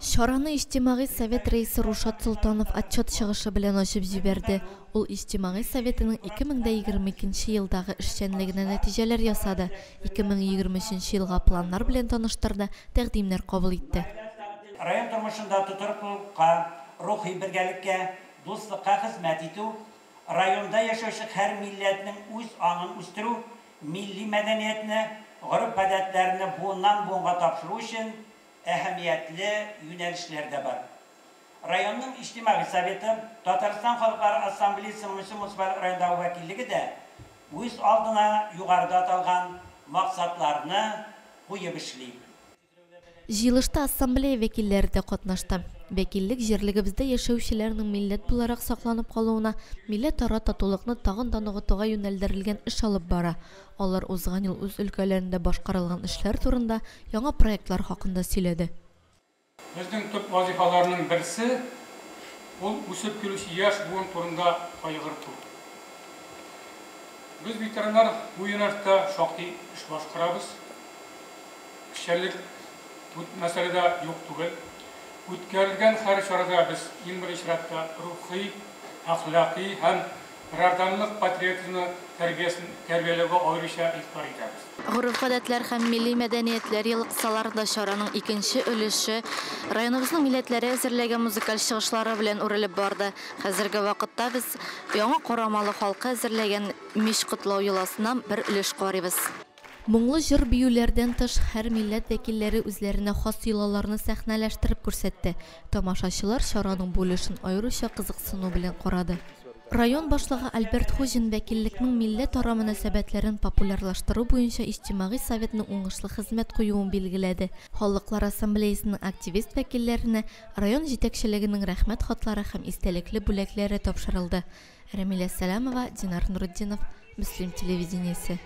Чараны Иҗтимагый совет рәисе Рушат Солтанов отчет чыгышы белән ачып җибәрде. Ул Иҗтимагый советының 2022 елдагы эшчәнлегенә нәтиҗәләр ясады, 2023 елга планнар белән таныштырды, тәкъдимнәр кабул итте. Район тормышында тотрыклылыкка, рухи бергәлеккә, дуслыкка хезмәт итү, районда яшәүче һәр милләтнең үз аңын үстерү, милли мәдәниятне, гореф-гадәтләрне буыннан-буынга тапшыру өчен әһәмиятле юнәлешләр дә бар. Районның Иҗтимагый советы, Татарстан халыклары ассамблеясының Мөслим муниципаль районындагы вәкиллеге дә үз алдына югарыда аталган максатларны куеп эшли. Җыелышта ассамблея вәкилләре дә катнашты. Вәкиллек җирлегебездә яшәүчеләрнең милләт буларак сакланып калуына, милләтара татулыкны тагын да ныгытуга юнәлдерелгән эш алып бара. Алар узган ел үз өлкәләрендә башкарылган эшләр турында, яңа проектлар хакында сөйләде. Безнең төп вазифаларның берсе, ул үсеп килүче яшь буын турында кайгырту. Без, ветераннар, бу юнәлештә шактый эш башкарабыз. Эшчәнлек бу мәсьәләдә юк түгел. Үткәрелгән һәр чарада без иң беренче чиратта рухи, әхлакый һәм гражданлык патриотизмы тәрбиясен тәрбияләүгә аеруча игътибар итәбез. Гореф-гадәтләр һәм милли мәдәниятләр елы кысаларында чараның икенче өлеше районыбызның милләтләре әзерләгән музыкаль чыгышлары белән үрелеп барды. Хәзерге вакытта без Яңа Карамалы халкы әзерләгән мич котлау йоласыннан бер өлеш карыйбыз. Моңлы җыр-биюләрдән тыш, һәр милләт вәкилләре үзләренә хас йолаларны сәхнәләштереп күрсәтте. Тамашачылар чараның бу өлешен аеруча кызыксыну белән карады. Район башлыгы Альберт Хуҗин вәкиллекнең милләтара мөнәсәбәтләрен популярлаштыру буенча Иҗтимагый советның уңышлы хезмәт куюын билгеләде. Халыклар ассамблеясының активист вәкилләренә район җитәкчелегенең Рәхмәт хатлары һәм истәлекле бүләкләре тапшырылды. Рәмилә Сәламова, Динар Нуретдинов, Мөслим телевидениесе.